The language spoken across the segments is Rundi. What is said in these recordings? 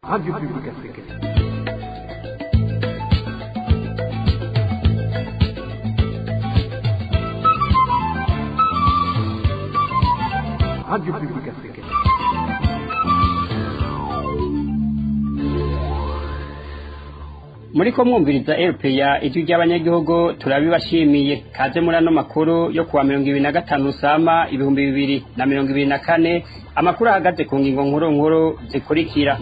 Radio Publique Africaine. Radio Publique Africaine. Muriko mwumviriza RPA, ijwi ry'abanyagihugu. Turabibashimiye. Kaze muri ano makuru yo kuwa 25 Sama 2024. Amakuru ahagaze ku ngingo nkuru nkuru zikurikira: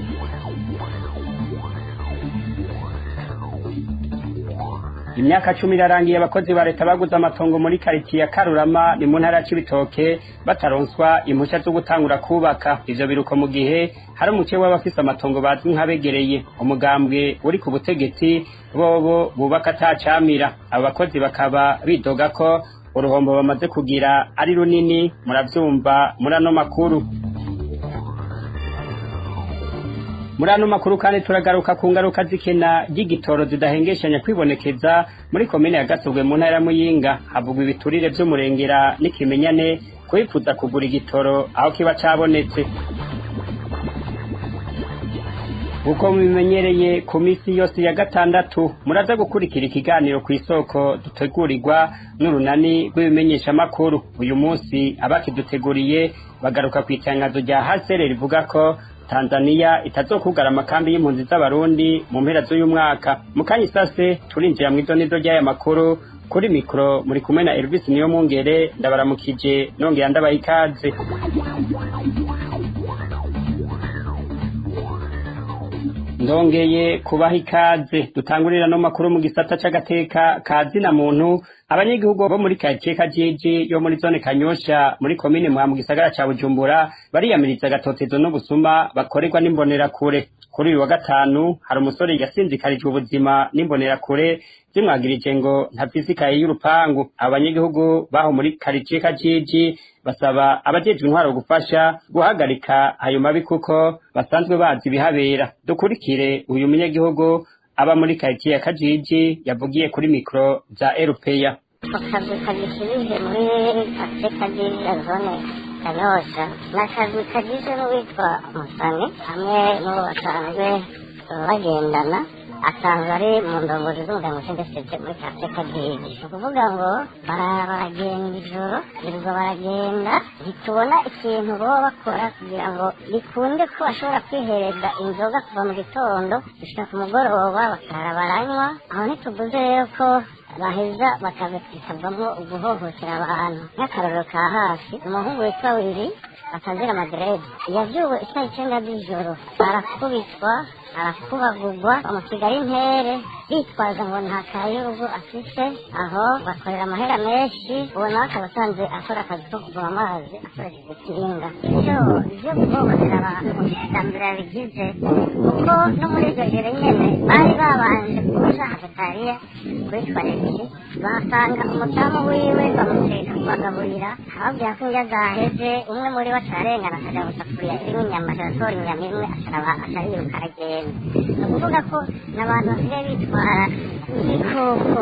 Imyaka 10 irarangiye abakozi ba leta baguze amatongo muri karitiye ya Karurama, ni mu ntara ya Cibitoke, bataronswa impusha zo gutangura kubaka. Ivyo biruko mu gihe hari umuce w'abafise amatongo bazwi nk'abegereye umugambwe uri ku butegetsi, bobo bubaka atacamira. Abo bakozi bakaba bidoga ko uruhombo bamaze kugira ari runini. Muravyumva muri ano makuru. Muri ano makuru kandi turagaruka ku ngaruka z'ikena ry'igitoro zidahengeshanya kwibonekeza muri komine ya Gasogwe mu ntara ya Muyinga. Havugwa ibiturire vy'umurengera n'ikimenyane kubifuza kugura igitoro aho kiba cabonetse. Uko mubimenyereye, ku misi yose ya gatandatu muraza gukurikira ikiganiro ku isoko dutegurirwa n'urunani rw'ibimenyeshamakuru. Uyu munsi abakiduteguriye bagaruka ku itangazo rya HCR rivuga ko Tanzania itazokugara amakambi y'impunzi z'Abarundi mu mpera z'uyu mwaka. Mu kanya isase turinjira mw'idonido ry'aya makuru. Kuri mikoro muri kumwe na Elvis Niyomwungere. Ndabaramukije nongera ndabaha ikaze. Ndongeye kubaha ikaze. Dutangurira no makuru mu gisata c'agateka ka zina muntu. Abanyagihugu bo muri quartier Kajiji yo muri zone Kanyosha muri komine Muha mu gisagara ca Bujumbura bariyamiriza agatotezo n'ubusuma bakorerwa n'imbonerakure. Kuri uyu wa gatanu hari umusore yasinzikarijwe ubuzima n'imbonerakure zimwagirije ngo ntafise ikaye y'urupangu. Abanyagihugu baho muri quartier Kajiji basaba abajejwe intwaro gufasha guhagarika ayo mabi kuko basanzwe bazi ibihabera. Dukurikire uyu munyagihugu aba muri quartier ya Kajiji yavugiye kuri mikro za RPA. Akazu kagishirije muri quartier Kajiji ya zone Kanyosha ni akazu kagizwe n'uwitwa Musani hamwe n'uwo basanzwe bagendana, asanzwe ari mu ndongozi z'umuryango ushinzwe muri quartier Kajiji. Ni ukuvuga ngo barara baragenda, ijoro birirwa baragenda, ntitubona ikintu baba bakora kugira ngo bikunde ko bashobora kwihereza inzoga kuva mu gitondo gushika ku mugoroba, bakarara baranywa. Aho ntituvuze rero ko baheza bakabikavamo guhohotera abantu. Nk'akarorero ka hafi, umuhungu witwa Wiri atazira amaderede yavyuwe isaha 9 z'ijoro, arakubitwa, arakubagugwa, bamusiga ari intere, bitwaza ngo nta kaye y'urugo afise. Aho bakorera amahera menshi, uwo nawe akaba asanzwe akora akazi ko kuvoma amazi akoresheje ikinga. Ivyo vyo guhohotera abantu bwa mbere yabigize, kuko no muri iryo joro nyene bari babanje kuja hafetariya kuri toilette, bahasanga umudamu wiwe, bamuteka kubagaburira, ababwira ko indya zaheze. Umwe muri bo acararengana akaja gusafuriya irimo inyama, aratora inyama imwe, acaraba, acariruka aragenda. Ni ukuvuga ko n'abantu basigaye bitwara nk'ibikoko,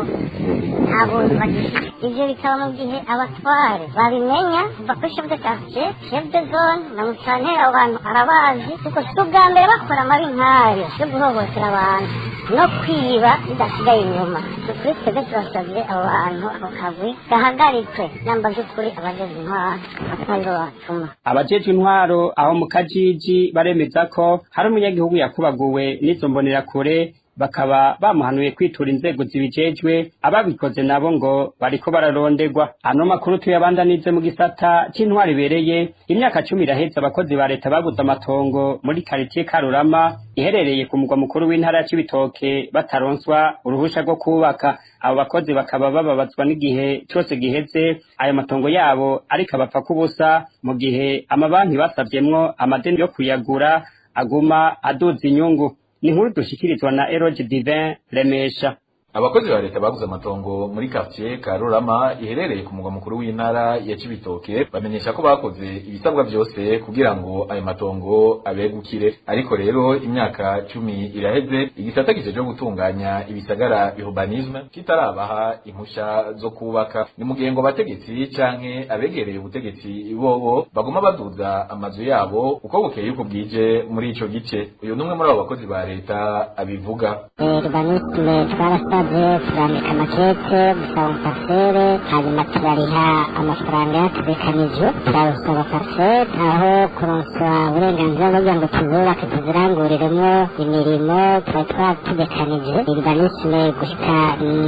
nta buntu bagifite. Ivyo bikaba mu gihe abatware babimenya, kuva kuri chef de quartier, chef de zone na musanteri. Abo bantu arabazi, kuko si ubwa mbere bakora amabi nk'ayo yo guhohotera abantu no kwiba bidasigaye inyuma. Ni ukuri twebwe turasavye abo bantu, ako kagwi gahagarikwe, namba vy'ukuri abajejwe intwaro ataribo batuma. Abajejwe intwaro aho mu Kajiji baremeza ko hari umunyagihugu yakubaguwe n'izo mbonerakure, bakaba bamuhanuye kwitura inzego zibijejwe. Ababikoze nabo ngo bariko bararondegwa. Ano makuru tuyabandanize mu gisata c'intwaro ibereye. Imyaka 10 iraheze abakozi ba leta baguze amatongo muri karitiye Karurama iherereye ku mugwa mukuru w'intara ya Cibitoke bataronswa uruhusha rwo kubaka. Abo bakozi bakaba bababazwa n'igihe cose giheze ayo matongo yabo ariko abapfa kubusa, mu gihe amabanki basavyemwo amadeni yo kuyagura aguma aduza inyungu. Ni inkuru dushikirizwa na Eroge Divin Remesha. Abakozi ba leta baguze amatongo muri quartier Karurama iherereye ku mugwa mukuru w'intara ya Cibitoke bamenyesha ko bakoze ibisabwa byose kugira ngo ayo matongo abegukire, ariko rero imyaka 10 iraheze igisata kijejwe gutunganya ibisagara urbanisme kitarabaha impusha zo kubaka. Ni mu gihe ngo abategetsi canke abegereye ubutegetsi bobo baguma baduza amazu yabo uko bukeye uko bwije muri ico gice. Uyu numwe muri abo bakozi ba leta abivuga. Urbanisme twarasabye turandika amakete gusaba parcelle, hanyuma turariha amafaranga yatubekanije, turasaba parcelle aho kuronswa uburenganzira kugira ngo tuzubake tuziranguriremo imirimo twari twatubekanije. Urbanisme gushika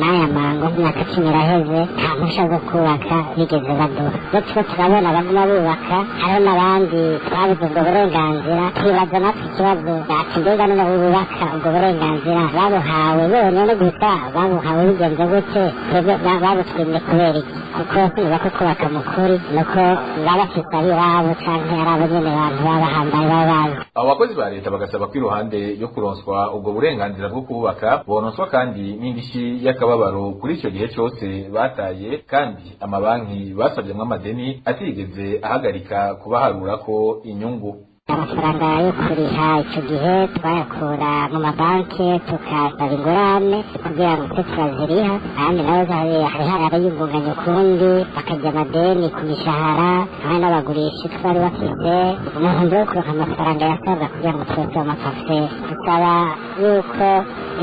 n'aya mango imyaka 10 iraheze nta mpusha zo kubaka bigeze baduha. Iyo turiko turabona baguma bubaka, hariho n'abandi twabuze ubwo burenganzira, twibaza natwe ikibazo ati mbega none bubaka ubwo burenganzira babuhawe bonyene gusa, babuhawe bigenze gute? Twebwe babutwimye kubera iki? Kuko niba ko kubaka mu kuri nuko baba bafise ab'iwabo canke ari abo nyene bantu baba bahambaye baba bazi. Abo bakozi ba leta bagasaba ko iruhande yo kuronswa ubwo burenganzira bwo kubaka boronswa kandi n'indishyi y'akababaro kuri ico gihe cose bataye, kandi amabanki basavyemwo amadeni atigeze ahagarika kubaharurako inyungu. Amafaranga yo kuriha ico gihe twayakura mu mabanki tukasaba ingurane kugira ngo tube turaziriha, ahandi naho hari harayungunganya ukundi bakarya amadeni ku mishahara hamwe n'abagurisha twari bafise umuhondo wo kuronka amafaranga yasabwa kugira ngo turose amaparcelle. Dusaba yuko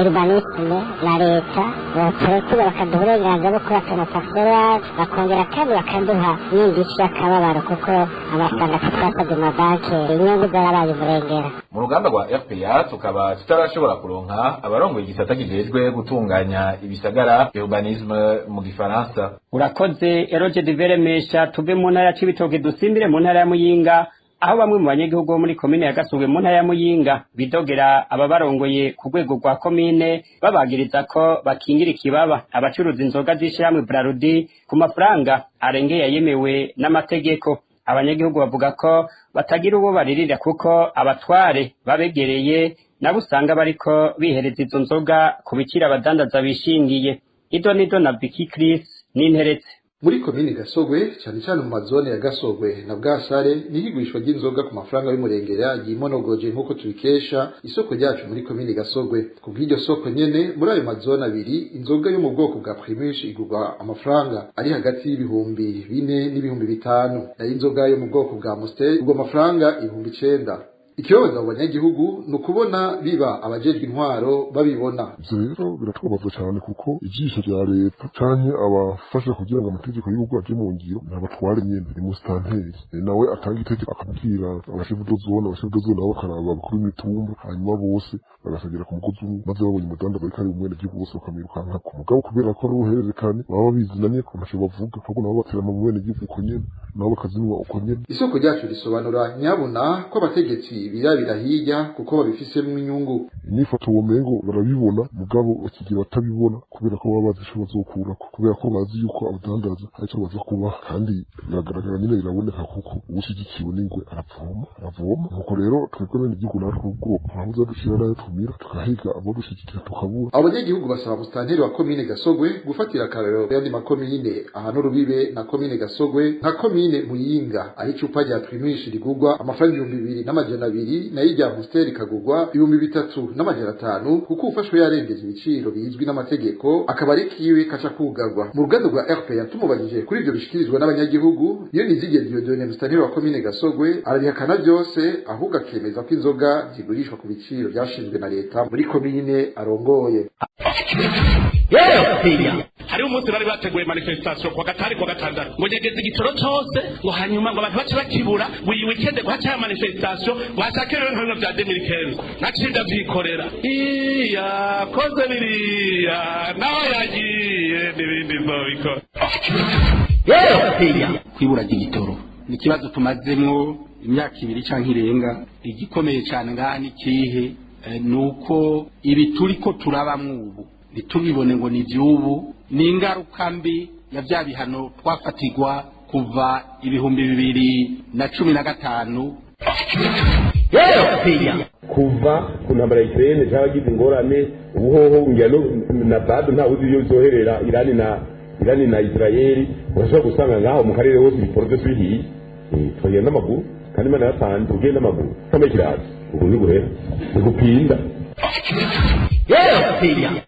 urbanisme na leta boturekura bakaduha uburenganzira bwo kubaka amaparcelle yacu, bakongera kandi bakaduha n'indishyi y'akababaro kuko amafaranga twasabye mu mabanki inyungu zarabaye umurengera. Mu ruganda rwa RPA tukaba tutarashobora kuronka abarongoye igisata kijejwe gutunganya ibisagara urbanisme mu gifaransa. Urakoze Eroge Diveremesha. Tuve mu ntara ya Cibitoke dusimbire mu ntara ya Muyinga, aho bamwe mu banyagihugu bo muri komine ya Gasogwe mu ntara ya Muyinga bidogera ababarongoye ku rwego rwa komine babagiriza ko bakingira ikibaba abacuruza inzoga z'ishirahamwe Brarudi ku mafaranga arengeye yemewe n'amategeko. Abanyagihugu bavuga ko batagira uwo baririra kuko abatware babegereye nabo usanga bariko bihereza izo nzoga ku biciro abadandaza bishingiye. Ido nido na Vicky Chris n'interetse. Muri komine Gasogwe cyane cyane mu mazone ya Gasogwe na Bwasare niho igurishwa ry'inzoga ku mafaranga y'umurengera yimonogoje nk'uko tubikesha isoko ryacu muri komine Gasogwe. Ku bw'iryo soko nyene muri ayo mazone abiri inzoga yo mu bwoko bwa Primus igurwa amafaranga ari hagati y'4,000 n'5,000, nayo inzoga yo mu bwoko bwa Amstel igurwa amafaranga 9,000. Ikibazo abo banyagihugu ni ukubona biba abajejwe intwaro babibona. Ivyo rero biratubabaza cyane kuko ijisho rya leta canke abafasha kugira ngo amategeko y'igihugu aje mu ngiro ni abatware nyene, ni musitanteri nawe atanga itegeko akabwira abashefu dozone, abashefu dozone nabo bakaraba abakuru b'imitumba, hanyuma bose bagasagira ku mugozi umwe, maze babonye umudandaza ariko ari umwenegihugu bose bakamwirukankako. Mugabo kubera ko ari uruhererekane baba bizinanye ko ntaco bavuga, ahubwo nabo baterama mu benegihugu uko nyene, nabo bakazinywa uko nyene. Isoko ryacu risobanura nyabuna ko abategetsi birabira hirya kuko babifisemwo inyungu. Inyifato womengo barabibona mugabo bakigira batabibona kubera ko baba bazi ico bazokurako, kubera ko bazi yuko abadandaza hari ico baza kubaha, kandi biragaragara nyene biraboneka kuko uwushyigikiwe n'ingwe aravoma aravoma. Nuko rero twebwe abenegihugu natwe ubwoko turabuza dushira nayo tumira tugahiga abo dushigikira tukabura. Abo banyagihugu basaba musitanteri wa komine Gasogwe gufatira akarorero y'andi makomine ahana urubibe na komine Gasogwe nka komine Muyinga aho icupa rya Primus rigurwa amafaranga 2,200 nayo irya Amstel ikagurwa 3,500 kuko ufashwe yarengeje ibiciro bizwi n'amategeko akaba ari kiwe kaca kugarwa. Mu ruganda rwa RPA tumubajije kuri ivyo bishikirizwa n'abanyagihugu, niyo Nizigeze Dieudonne musitanteri wa komine Gasogwe arabihakana byose, ahubwo akemeza ko inzoga zigurishwa ku biciro byashinzwe na leta muri komine arongoye. Hariho umunsi bari bateguye manifestation kwa gatari kwa gatandatu ngo nyegeze igitoro cose ngo hanyuma ngo abantu bace bakibura ngo iyi weekend ngo hace manifestation ngo hashake rero nk'ibintu vya 2015 naciye ndavyikorera iya koze biriya naho yagiye n'ibindi nzobikora. Kwibura ry'igitoro ni ikibazo tumazemwo imyaka 2 canke irenga. Igikomeye cane ngaha ni kihe? Nuko ibi turiko turabamwo ubu ntitubibone ngo ni ivy'ubu, ni ingaruka mbi ya vya bihano twafatirwa kuva 2015. Kuva ku ntambara ya Ukraine cyaragize ingorane, ubuhoho ngira na bado nta uzi iyo bizoherera Irani na Israeli. Urashobora gusanga ngaho mu karere hose ibitoro byose bihiye. Twagenda n'amaguru kandi Imana yatanze ugenda n'amaguru utambaye ikirato, ubwo ntiguhera ntigupinda.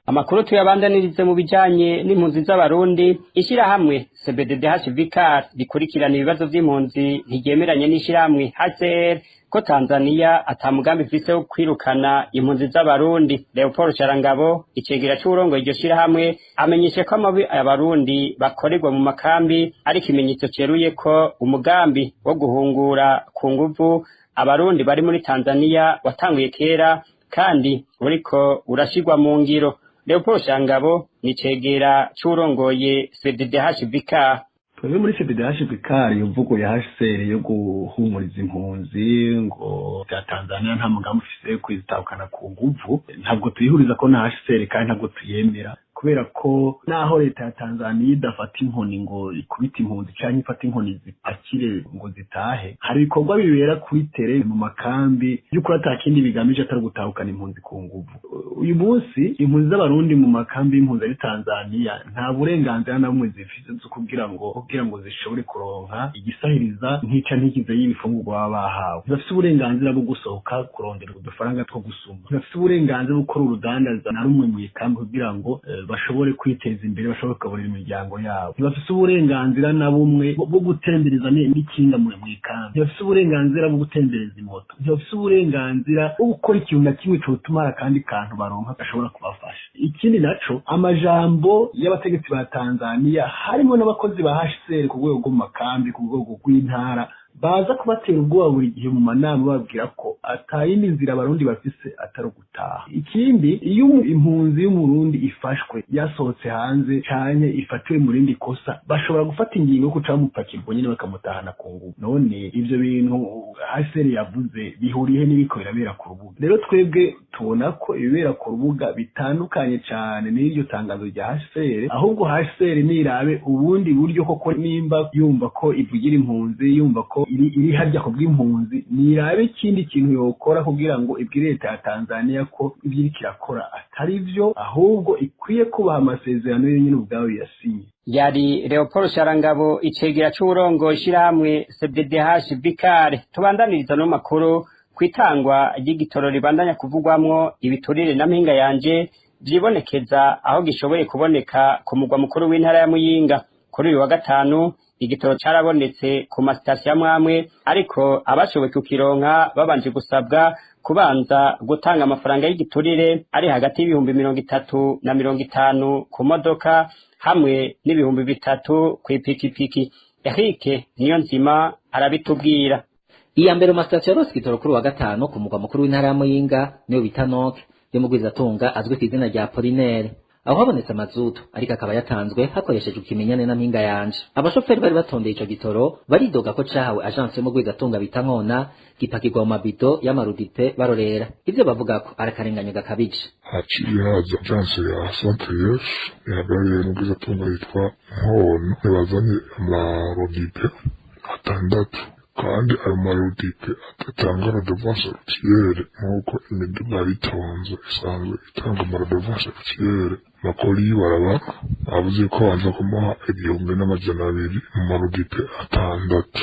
Amakuru tuyabandanirize mu bijanye n'impunzi z'Abarundi. Ishirahamwe CBDDH Vicar rikurikirana ibibazo vy'impunzi ntiryemeranye n'ishirahamwe HCR ko Tanzania ata mugambi ifise wo kwirukana impunzi z'Abarundi. Leopold Sharangabo, icegera c'uwurongoye iryo shirahamwe, amenyesha ko amabi Abarundi bakorerwa mu makambi ari ikimenyetso ceruye ko umugambi wo guhungura ku nguvu Abarundi bari muri Tanzania watanguye kera kandi uriko urashirwa mu ngiro. Leopold Shangabo ni cegera c'uwurongoye CDDH Vicar. Twebwe muri CDDH Vicar, iyo mvugo ya HCR yo guhumuriza impunzi ngo bya Tanzania nta mugambi ufise kwizitahukana ku nguvu, ntabwo tuyihuriza ko na HCR kandi ntabwo tuyemera, kubera ko naho leta ya Tanzania idafata inkoni ngo ikubite impunzi canke ifata inkoni zipakire ngo zitahe, hari ibikorwa bibera kuri tere mu makambi y'ukuri ata kindi bigamije atari gutahukana impunzi ku nguvu. Uyu munsi impunzi z'Abarundi mu makambi y'impunzi ari Tanzania nta burenganzira na bumwe zifise zo kugira ngo zishobore kuronka igisahiriza ntica ntikize y'ibifungurwa baba bahawe. Ntibafise uburenganzira bwo gusohoka kurondera udufaranga two gusuma, ntibafise uburenganzira bwo gukora urudandaza na rumwe mu ikambi kugira ngo bashobore kwiteza imbere, bashobore kugaburira imiryango yabo. Ntibafise uburenganzira na bumwe bwo gutembereza n'ikinga mu ikambi, ntibafise uburenganzira bwo gutembereza imoto, ntibafise uburenganzira bwo gukora ikintu na kimwe cotuma hari akandi kantu baronka gashobora kubafasha. Ikindi naco, amajambo y'abategetsi ba Tanzania harimo n'abakozi ba HCR ku rwego rwo mu makambi, ku rwego rw'intara, baza kubatera ubwoba buri gihe mu manama bababwira ko atayindi nzira Abarundi bafise atari ugutaha. Ikindi, iyo impunzi y'Umurundi ifashwe yasohotse hanze canke ifatiwe mu rindi kosa, bashobora gufata ingingo yo kuca bamupakirwa nyene bakamutahana ku nguvu. None ivyo bintu HCR yavuze bihuriye n'ibiko birabera ku rubuga? Rero twebwe tubona ko ibibera ku rubuga bitandukanye cane n'iryo tangazo rya HCR. Ahubwo HCR nirabe ubundi buryo koko, nimba yumva ko ivugira impunzi, yumva ko iri harya ku bw'impunzi, nirabe ikindi kintu yokora kugira ngo ibwire leta ya Tanzania ko ivyo iriko irakora atari vyo, ahubwo ikwiye kubaha amasezerano yonyene ubwayo yasinye. Yari Leopold Sharangabo, icegera c'uwurongoye ishirahamwe CBDH Vicar. Tubandaniriza no makuru kwitangwa ry'igitoro ribandanya kuvugwamwo ibiturire na mpinga yanje vyibonekeza aho gishoboye kuboneka ku mugwa mukuru w'intara ya Muyinga. Kuri uyu wa gatanu igitoro carabonetse ku masitasiyo amwamwe, ariko abashoboye kukironka babanje gusabwa kubanza gutanga amafaranga y'igiturire ari hagati y'ibihumbi 30 na 50 ku modoka hamwe n'ibihumbi 3 kw'ipikipiki. Eric Niyonzima arabitubwira. Iya mbere mu masitasiyo yarose igitoro kuri wa gatanu ku mugwa mukuru w'intara ya Muyinga niyo bita Noke yo mu Gwizatunga azwi ku izina rya Polinaire. Aho habonetse amazutu, ariko akaba yatanzwe hakoreshejwe ikimenyane na mpinga yanje. Abashoferi bari batondeye ico gitoro baridoga ko cahawe agence yo mu Gwizatunga bita Nkona, gipakirwa mu mabido y'amarudipe barorera. Ivyo bavuga ko ari akarenganyo gakabije. Haciye haza agence ya Centre ihagarariye mu Gwizatunga yitwa Nkona, ntibazanye amarudipe 6, kandi ayo marudipe adatanga redevance routière nk'uko imiduga yitonze isanzwe itanga amaredevance routière. Makori y'ibarabara avuze ko banza kumuha 1200 mu marudipe 6.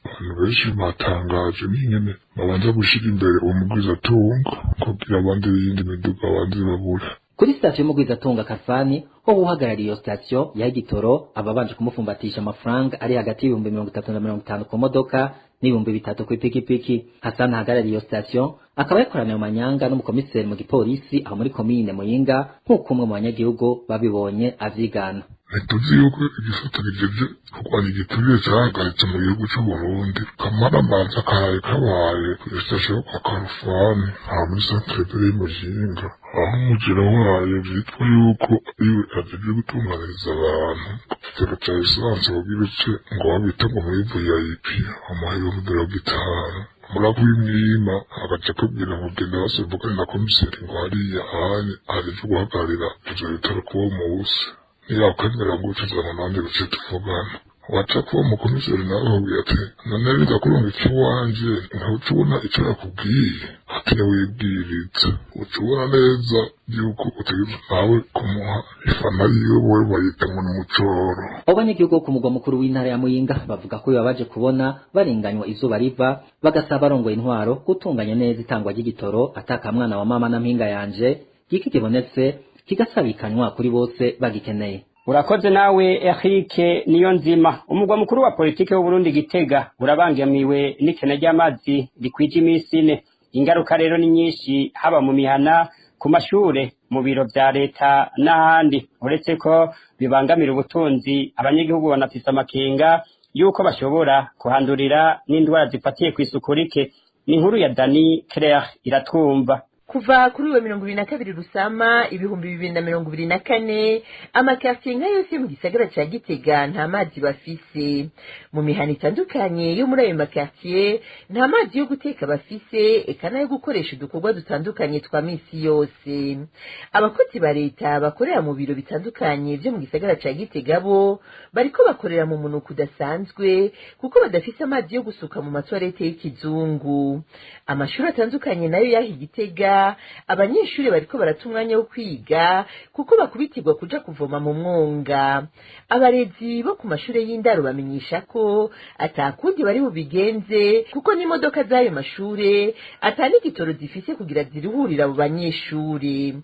Abantu benshi batangaje n'ingene babanza gushira imbere uwo mugwizatunga kugira abandi b'iyindi miduga banze babure. Kuri sitasiyo y'umugwizatunga Kafani, ho uhagarariye iyo sitasiyo ya Gitoro ababanje kumufumbatisha amafaranga ari hagati y'ibihumbi 30 na 50 ku modoka n'ibihumbi 3 kw'ipikipiki. Hassan ahagarariye iyo sitasiyo akaba yakorana ayo manyanga n'umukomiseri mu gipolisi aho muri komine Muyinga, nk'uko umwe mu banyagihugu babibonye avyigana. Ntituzi yuko igisata kijejwe kurwanya igiturire cahagaritse mu gihugu c'Uburundi. Kamaramanza karaye kabaye kw'isitasiyo kwa Karufani aha muri centre ville y'Muyinga, aho umugera wayo vyitwa yuko ariwe ajejwe gutunganiriza abantu ku kigero ca esanse kugira ice ngo babita ngo muri VIP amuha 50,000. Muraku w'imwima agaca akubwira ngo genda basivugane na komiseri ngo hariya ahanye ajejwe guhagararira ivyo bitaro kuwo musi, niyakwemera ngo ucuzana nande duce tuvugana. Waca kuba umukomiseri nawe akubwira ati none biza kurungika iwanje, ntuca ubona ico yakubwiye, ati ntiwibwiriza, uca ubona neza yuko utegerezwa nawe kumuha ifana yiwe, bowe bayita ngo ni umucoro. Abo banyagihugu bo ku mugwa mukuru w'intara ya Muyinga bavuga ko bibabaje kubona barenganywa izuba riva, bagasaba abarongoye intwaro gutunganya neza itangwa ry'igitoro ataka mwana wa mama na mpinga yanje, giki kibonetse kigasabikanywa kuri bose bagikeneye. Urakoze nawe Eric niyo nzima. Umugwa mukuru wa politike w'Uburundi Gitega urabangamiwe n'ikena ry'amazi rikwije iminsi ine. Ingaruka rero ni nyinshi, haba mu mihana, ku mashure, mu biro vya leta n'ahandi. Uretse ko bibangamira ubutunzi, abanyagihugu banafise amakenga yuko bashobora kuhandurira n'indwara zifatiye kw'isuku rike. Ni inkuru ya Dani Claire Iratwumva. Kuva kuri uwo 22 Rusama 2024, amakartier nka yose mu gisagara ca Gitega nta mazi bafise. Mu mihana itandukanye yo muri ayo makartier nta mazi yo guteka bafise, eka n'ayo gukoresha udukorwa dutandukanye twa misi yose. Abakozi ba leta bakorera mu biro bitandukanye vyo mu gisagara ca Gitega bo bariko bakorera mu munuko udasanzwe, kuko badafise amazi yo gusuka mu matwarete y'ikizungu. Amashuri atandukanye nayo yaha Igitega, abanyeshuri bariko barata umwanya wo kwiga kuko bakubitirwa kuja kuvoma mu mwonga. Abarezi bo ku mashure y'indaro bamenyesha ko atakundi bari bubigenze, kuko n'imodoka z'ayo mashure ata n'igitoro zifise kugira ziruhurira abo banyeshuri.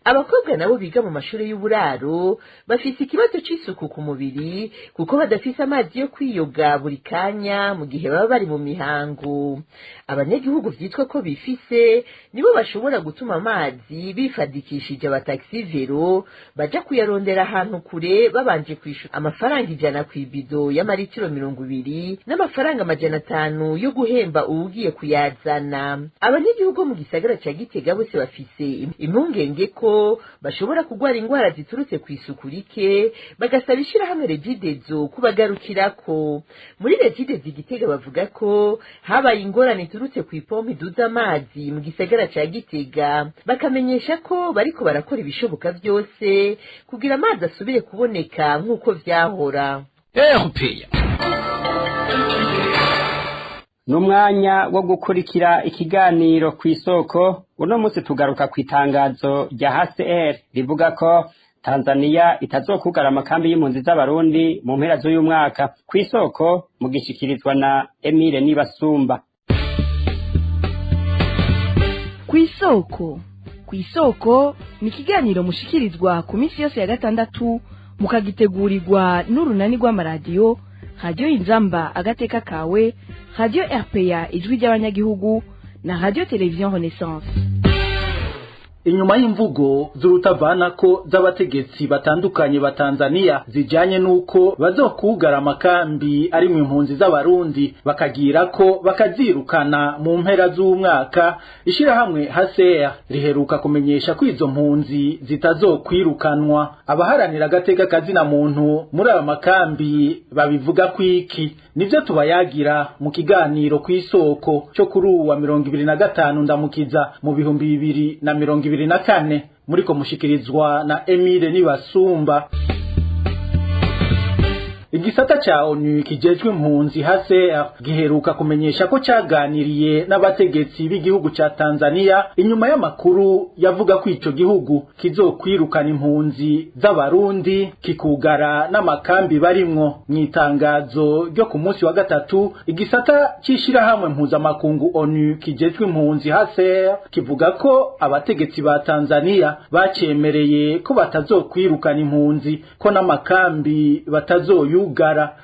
Abakobwa nabo biga mu mashure y'uburaro bafise ikibazo c'isuku ku mubiri, kuko badafise amazi yo kwiyoga buri kanya mu gihe baba bari mu mihango. Abanyagihugu vyitwa ko bifise nibo bashobora gutuma amazi bifadikishije abataxi vero baja kuyarondera ahantu kure, babanje kwishura amafaranga 100 kw'ibido y'amaritiro 20 n'amafaranga 500 yo guhemba uwugiye kuyazana. Abanyagihugu mu gisagara ca Gitega bose bafise impungenge ko bashobora kugwara ingwara ziturutse kw'isuku rike, bagasaba ishirahamwe Regidezo kubagarukirako. Muri Regidezo Gitega bavuga ko habaye ingorane iturutse kw'ipompe iduza amazi mu gisagara ca Gitega, bakamenyesha ko bariko barakora ibishoboka vyose kugira amazi asubire kuboneka nk'uko vyahora. N'umwanya wo gukurikira ikiganiro kw'isoko. Uno munsi tugaruka ku itangazo rya HCR rivuga ko Tanzania itazokugara amakambi y'impunzi z'Abarundi mu mpera z'uyu mwaka. Kw'isoko mugishikirizwa na Emile Nibasumba. Kw'isoko, kw'isoko ni ikiganiro mushikirizwa ku minsi yose ya gatandatu, mukagitegurirwa n'urunani rw'amaradiyo Radio Inzamba Agateka Kawe, Radio RPA Ijwi ry'Abanyagihugu na Radio Television Renaissance. Inyuma y'imvugo z'urutavanako z'abategetsi batandukanye ba Tanzania zijanye nuko bazokugara amakambi ari mu impunzi z'Abarundi, bakagira ko bakazirukana mu mpera z'umwaka, ishirahamwe HCR riheruka kumenyesha ko izo mpunzi zitazokwirukanwa. Abaharanira agateka kazina muntu muri ayo makambi babivuga kwiki? Nivyo tubayagira mu kiganiro kw'isoko cyo kuri uwa 25 Ndamukiza mu 2024, muriko mushikirizwa na Emile Nibasumba. Igisata cha ONU kijejwe impunzi HCR giheruka kumenyesha ko caganiriye n'abategetsi b'igihugu ca Tanzania inyuma y'amakuru yavuga ko ico gihugu kizokwirukana impunzi z'Abarundi kikugara n'amakambi barimwo. Mw'itangazo ryo ku munsi wa gatatu, igisata c'ishirahamwe mpuzamakungu ONU kijejwe impunzi HCR kivuga ko abategetsi ba Tanzania bacemereye ko batazokwirukana impunzi, ko n'amakambi batazoyugara.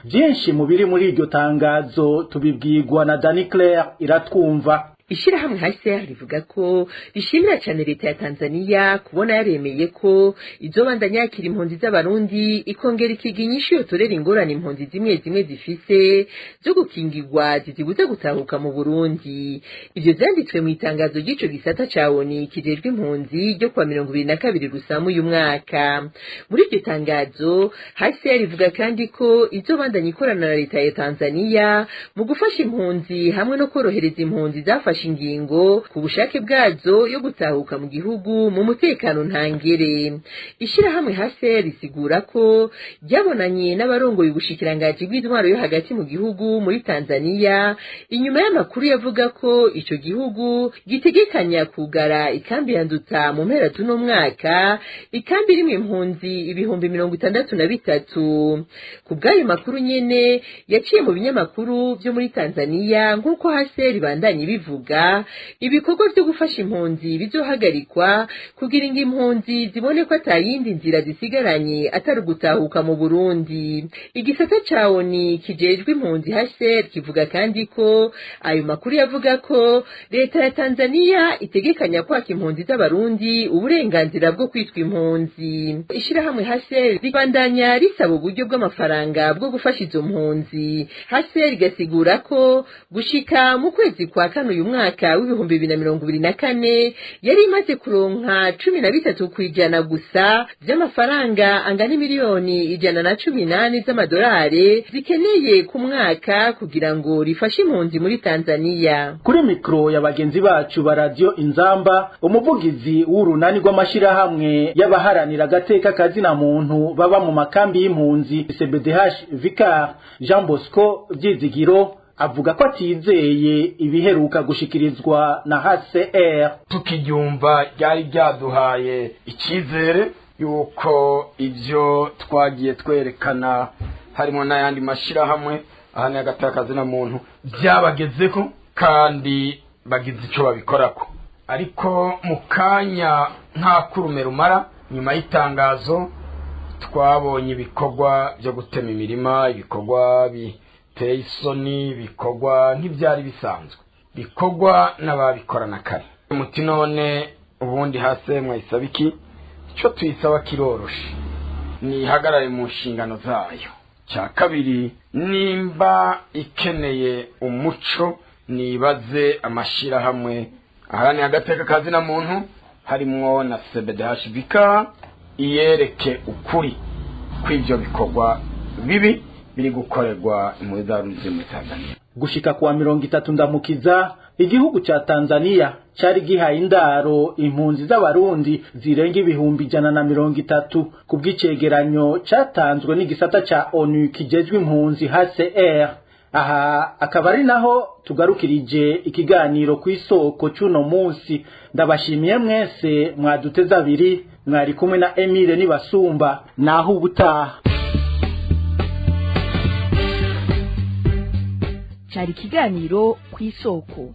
Byinshi mu biri muri iryo tangazo tubibwirwa na Dani Claire Iratwumva. Ishirahamwe HCR rivuga ko rishimira cyane leta ya Tanzania kubona yaremeye ko izobandanya yakira impunzi z'Abarundi, ikongera ikiga inyishu yotorera ingorane impunzi zimwe zimwe zifise zo gukingirwa zizibuza gutahuka mu Burundi. Ivyo vyanditswe mu itangazo ry'ico gisata ca ONU kijejwe impunzi ryo kuwa 22 Rusama uyu mwaka. Muri iryo tangazo HCR ivuga kandi ko izobandanya ikorana na leta ya Tanzania mu gufasha impunzi hamwe no korohereza impunzi zafashe zafashe ingingo ku bushake bwazo yo gutahuka mu gihugu mu mutekano ntangere. Ishirahamwe HCR risigura ko ryabonanye n'abarongoye ubushikiranganji bw'intwaro yo hagati mu gihugu muri Tanzania inyuma y'amakuru yavuga ko ico gihugu gitegekanya kugara ikambi ya Nduta mu mpera z'uno mwaka, ikambi irimwo impunzi 63,000. Ku bw'ayo makuru nyene yaciye mu binyamakuru vyo muri Tanzania, nk'uko HCR ibandanye bivuga, ibikorwa vyo gufasha impunzi bizohagarikwa kugira ngo impunzi zibone ko atayindi nzira zisigaranye atari ugutahuka mu Burundi. Igisata ca ONU kijejwe impunzi HCR kivuga kandi ko ayo makuru yavuga ko leta ya Tanzania itegekanya kwaka impunzi z'Abarundi uburenganzira bwo kwitwa impunzi. Ishirahamwe HCR ribandanya risaba uburyo bw'amafaranga bwo gufasha izo mpunzi. HCR igasigura ko gushika mu kwezi kwa kane uyu mwaka w'2024 yari imaze kuronka 13% gusa vy'amafaranga angana miliyoni 118 z'amadolari zikeneye ku mwaka kugira ngo rifashe impunzi muri Tanzania. Kuri mikro ya bagenzi bacu ba Radio Inzamba, umuvugizi w'urunani rw'amashirahamwe y'abaharanira agateka kazina muntu baba mu makambi y'impunzi CBDH Vicar Jean Bosco Vyizigiro avuga ko atizeye ibiheruka gushikirizwa na HCR. Tukiryumva ryari ryaduhaye icyizere yuko ibyo twagiye twerekana harimo n'ayandi mashirahamwe ahana y'agatakazi na muntu byabagezeko kandi bagize icyo babikorako, ariko mu kanya nta kurume rumara nyuma y'itangazo twabonye ibikorwa byo gutema imirima, ibikorwa biteye isoni, bikorwa nk'ibyari bisanzwe bikorwa n'ababikorana kare. Muti none ubundi hase mwayisaba iki? Icyo tuyisaba kiroroshe, nihagarare mu nshingano zayo. Cya kabiri, nimba ikeneye umuco nibaze amashirahamwe aharanira agateka kazina muntu harimwo na CBDHBK iyereke ukuri kw'ivyo bikorwa bibi biri gukorerwa impunzi z'Abarundi muri Tanzania. Gushika kuwa 30 Ndamukiza, igihugu ca Tanzania cari gihaye indaro impunzi z'Abarundi zirenga 130,000 ku bw'icegeranyo catanzwe n'igisata ca ONU kijejwe impunzi HCR. Aha akaba ari naho tugarukirije ikiganiro ku isoko c'uno munsi. Ndabashimiye mwese mwaduteze abiri, mwari kumwe na Emile Nibasumba. Naho ubutaha. Cari ikiganiro ku isoko.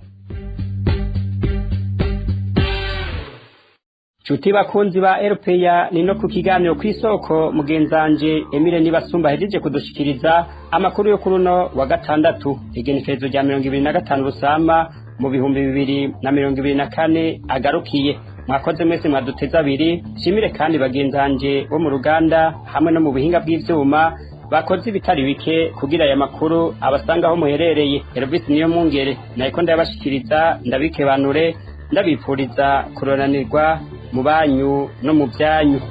Chuti bakunzi ba RPA, ni no ku kiganiro kw'isoko mugenzanje Emile Nibasumba hejeje kudushikiriza amakuru yo kuruno wa gatandatu igenekerezo rya 2025 Rusama mu 2024 agarukiye. Mwakoze mwese mwaduteza abiri, shimire kandi bagenzanje bo mu ruganda hamwe no mu buhinga bw'ivyuma bakoze ibitari bike kugira aya makuru abasanga aho muherereye. Elvis niyo mungere nayiko ndabashikiriza, ndabikebanure, ndabipfuriza kuronanirwa mu banyu no mu byanyu.